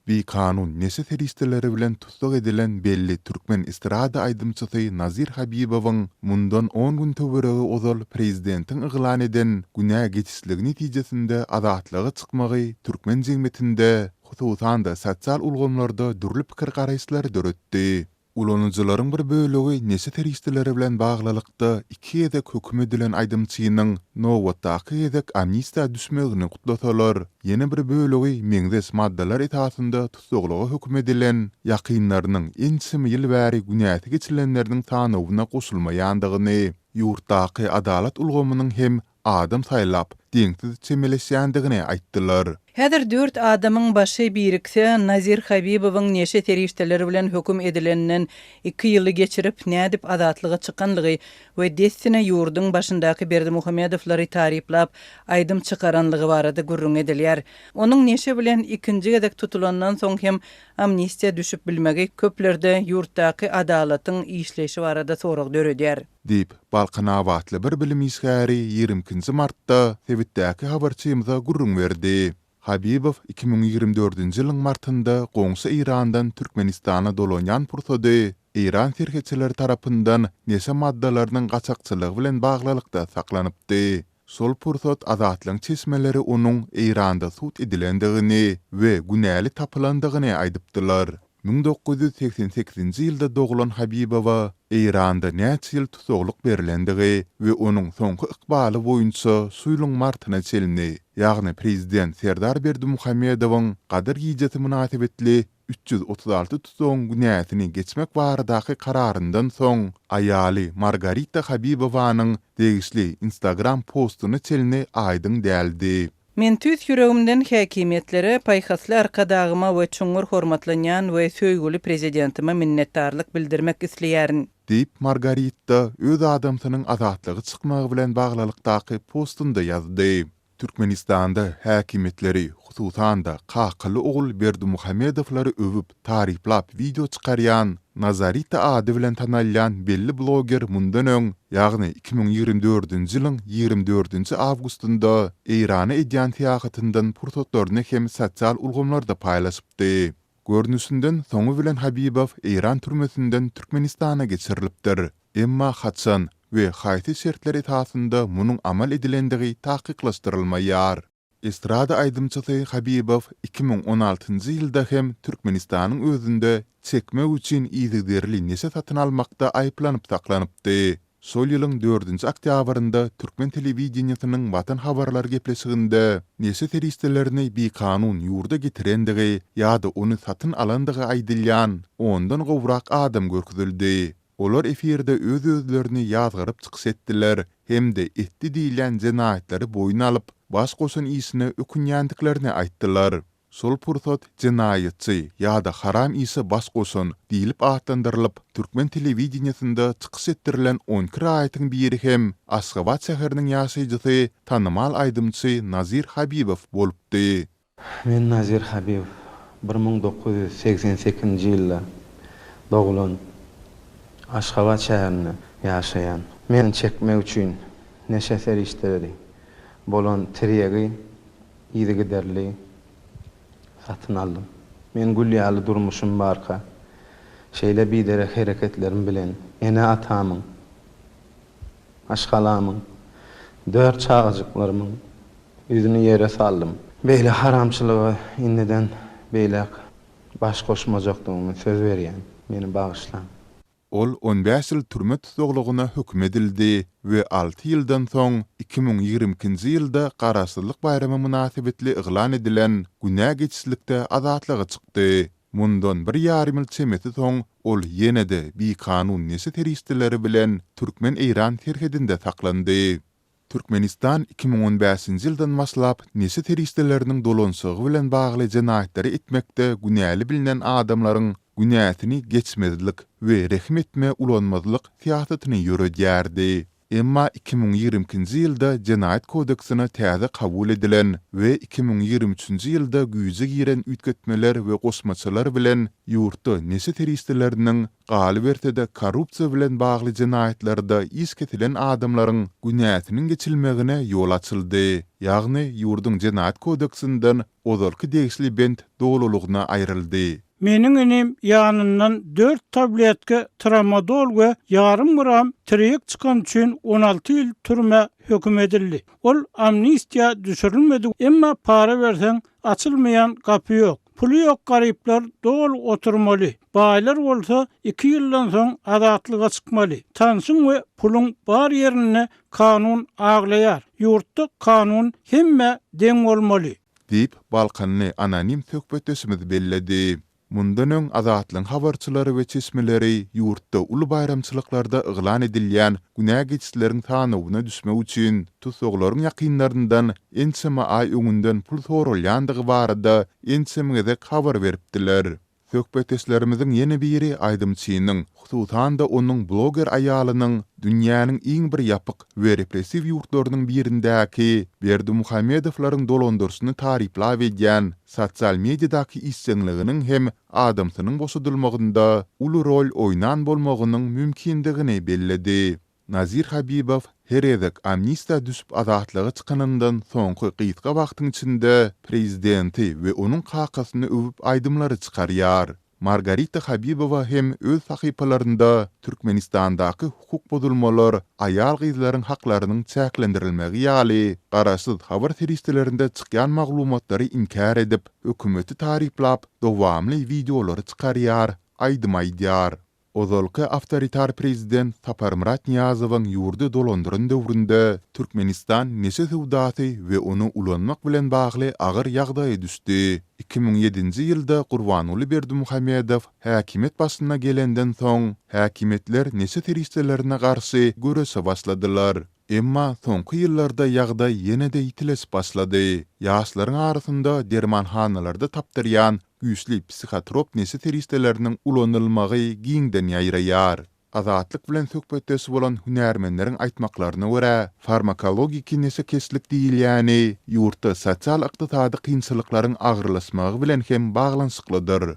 Bikanun neşe serişdeleri bilen tussag edilen belli türkmen estrada aýdymçysy Nazir Habibowyň mundan on gün töweregi ozal prezidentiň yglan eden günä geçişligi netijesinde azatlyga çykmagy türkmen jemgyýetinde, hususan-da sosial ulgamlarda dürli pikir-garaýyşlary döretdi. Ulanyjylaryň bir bölegi neşe serişdeleri bilen baglylykda iki gezek höküm edilen aýdymçynyň nobatdaky gezek amnistiýa düşmegini gutlasalar, ýene bir bölegi meňzeş maddalar esasynda tussaglyga höküm edilen ýakynlarynyň ençeme ýyl bäri günäsi geçilenleriniň sanawyna goşulmaýandygyny, ýurtdaky adalat ulgamynyň hem adam saýlap, deňsiz çemeleşýändigini aýtdylar. Häzir dört adamyň başy birikse, Nazir Habibowyň neşe serişdeleri bilen höküm edileninden iki ýyly geçirip, nädip azatlyga çykanlygy we dessine ýurduň başyndaky Berdimuhamedowlary taryplap, aýdym çykaranlygy barada gürrüň edilýär. Onuň neşe bilen ikinji gezek tutulandan soň hem amnistiýa düşüp bilmegi köplerde ýurtdaky adalatyň işleýşi barada sorag döredýär. Diýip, balkanabatly bir bilim işgäri 22 nji martda sebitdäki habarçymyza gürrüň berdi. Habibow 2024-nji ýylyň martynda goňşy Eýrandan Türkmenistana dolanýan pursady eýran serhetçileri tarapyndan neşe maddalarynyň gaçakçylygy bilen baglylykda saklanypdy. Şol pursat Azatlygyň çeşmeleri onuň Eýranda sud edilendigini we günäli tapylandygyny aýdypdylar. 1988-nji ýylda doglan Habibowa Eýranda näçe ýyl tussaglyk berlendigi we onuň soňky ykbaly boýunça şu ýylyň martyna çenli, ýagny prezident Serdar Berdimuhamedowyň Gadyr gijesi mynasybetli 336 tussagyň günäsini geçmek baradaky kararyndan soň, aýaly Margarita Habibowanyň degişli Instagram postuna çenli aýdyň däldi. Men tüýs ýüregimden häkimiýetlere, paýhasly Arkadagyma we çuňňur hormatlanýan we söýgüli Prezidentime minnetdarlyk bildirmek isleýärin. Diýip, Margarita öz adamsynyň azatlyga çykmagy bilen baglylykdaky postunda ýazdy. Türkmenistanda häkimiýetleri, hususan-da, kakaly ogul Berdimuhamedowlary öwüp, taryplap wideo çykarýan Nazarita ady bilen tanalýan belli bloger mundan öň, ýagny 2024-nji ýylyň 24-nji awgustynda Eýrana edýän syýahatyndan pursatlaryny hem sosial ulgamlarda paýlaşypdy. Görnüşinden, soňy bilen Habibow Eýran türmesinden Türkmenistana geçirilipdir. Emma haçan we haýsy şertler esasynda munuň amal edilendigi takyklaşdyrylmaýar. Estrada aýdymçysy Habibow 2016-njy ýylda hem Türkmenistanyň özünde çekmek üçin yzygiderli neşe satyn almakda aýyplanyp saklanypdy. Şol ýylyň dördünji oktýabrynda türkmen telewideniýesiniň Watan habarlary gepleşiginde neşe serişdelerini bikanun ýurda getirendigi ýa-da ony satyn alandygy aýdylýan ondan gowrak adam görkezildi. Olar efirde öz-özlerini ýazgaryp çykyş etdiler hem-de etdi diýilýän jenaýatlary boýun alyp, baş goşan işine ökünýändiklerini aýtdylar. Şol pursat jenaýatçy ýa-da haram işe baş goşan diýlip atlandyrylyp, türkmen telewideniýesinde çykyş etdirilen on iki raýatyň biri hem Aşgabat şäheriniň ýaşaýjysy, tanymal aýdymçy Nazir Habibow bolupdy. Men Nazir Habibow, 1988-nji ýylda doglan, Aşgabat şäherinde ýaşaýan. Men çekmek üçin neşe serişdeleri bolan tirýegi yzygiderli satyn aldym. Men gül ýaly durmuşym barka, şeýle biderek hereketlerim bilen ene-atamyň, maşgalamyň, dört çagajyklarymyň ýüzüni ýere saldym. Beýle haramçylyga indiden beýläk baş goşmajakdygymy söz berýän. Meni bagyşlaň. Ol on bäş ýyl türme tussaglygyna höküm edildi we alty ýyldan soň, 2022-nji ýylda Garaşsyzlyk baýramy mynasybetli yglan edilen günä geçişlikde azatlyga çykdy. Mundan bir ýarym ýyl çemesi soň ol ýene-de bikanun neşe serişdeleri bilen türkmen-eýran serhedinde saklandy. Türkmenistan 2015-nji ýyldan başlap neşe serişdeleriniň dolanyşygy bilen bagly jenaýatlary etmekde günäli bilnen adamlaryň günäsini geçmezlik we rehim etme ulanmazlyk syýasatyny ýöredýärdi. Emma 2022-nji ýylda Jenaýat kodeksine täze kabul edilen we 2023-nji ýylda güýje giren üýtgetmeler we goşmaçalar bilen ýurtda neşe serişdeleriniň, galyberse-de korrupsiýa bilen bagly jenaýatlarda iş kesilen adamlaryň günäsiniň geçilmegine ýol açyldy. Ýagny ýurduň Jenaýat kodeksinden ozalky degişli bent dolulygyna aýryldy. Meniň inim ýanyndan dört tabletka tramadol we ýarym gram tirýek çykany üçin 16 ýyl türmä höküm edildi. Ol amnistiýa düşürilmedi, emma para berseň açylmaýan gapy ýok. Puly ýok garyplar doly oturmaly, baýlar bolsa iki ýyldan soň azatlyga çykmaly. Tanşyň we puluň bar ýerinde kanun aglaýar. Ýurtda kanun hemmä deň bolmaly. Diýip, balkanly anonim söhbetdeşimiz belledi. Mundan öň Azatlygyň habarçylary we çeşmeleri ýurtda uly baýramçylyklarda yglan edilýän günä geçişleriň sanawyna düşmek üçin tussaglaryň ýakynlaryndan ençeme aý öňünden pul soralýandygy barada ençeme gezek habar beripdiler. Söhbetdeşlerimiziň ýene biri aýdymçynyň, hususan-da onuň bloger aýalynyň dünýäniň iň bir ýapyk we repressiw ýurtlarynyň birindäki Berdimuhamedowlaryň dolandyryşyny taryplap edýän sosial mediadaky işjeňliginiň hem adamsynyň boşadylmagynda uly rol oýnan bolmagynyň mümkindigini belledi. Nazir Habibow her gezek amnistiýa düşüp azatlyga çykanyndan soňky gysga wagtyň içinde prezidenti we onuň kakasyny öwüp aýdymlary çykarýar. Margarita Habibowa hem öz sahypalarynda Türkmenistandaky hukuk bozulmalar, aýal-gyzlaryň haklarynyň çäklendirilmegi ýaly garaşsyz habar serişdelerinde çykýan maglumatlary inkär edip, hökümeti taryplap dowamly wideolary çykarýar, aýdym aýdýar. Ozalky awtoritar prezident Saparmyrat Nyýazowyň ýurdy dolandyran döwründe Türkmenistan neşe söwdasy we ony ulanmak bilen bagly agyr ýagdaýa düşdi. 2007-nji ýylda Gurbanguly Berdimuhamedow häkimiýet başyna gelenden soň, häkimiýetler neşe serişdelerine garşy göreşe başladylar. Emma soňky ýyllarda ýagdaý ýene-de ýitileşip başlady. Ýaşlaryň arasynda dermanhanalarda tapdyrýan güýçli psihotrop neşe serişdeleriniň ulanylmagy giňden ýaýraýar. Azatlyk bilen söhbetdeş bolan hünärmenleriň aýtmaklaryna görä, farmakologiki neşekeşlik diýilýäni ýurtda sosial-ykdysady kynçylyklaryň agyrlaşmagy bilen hem baglanyşyklydyr.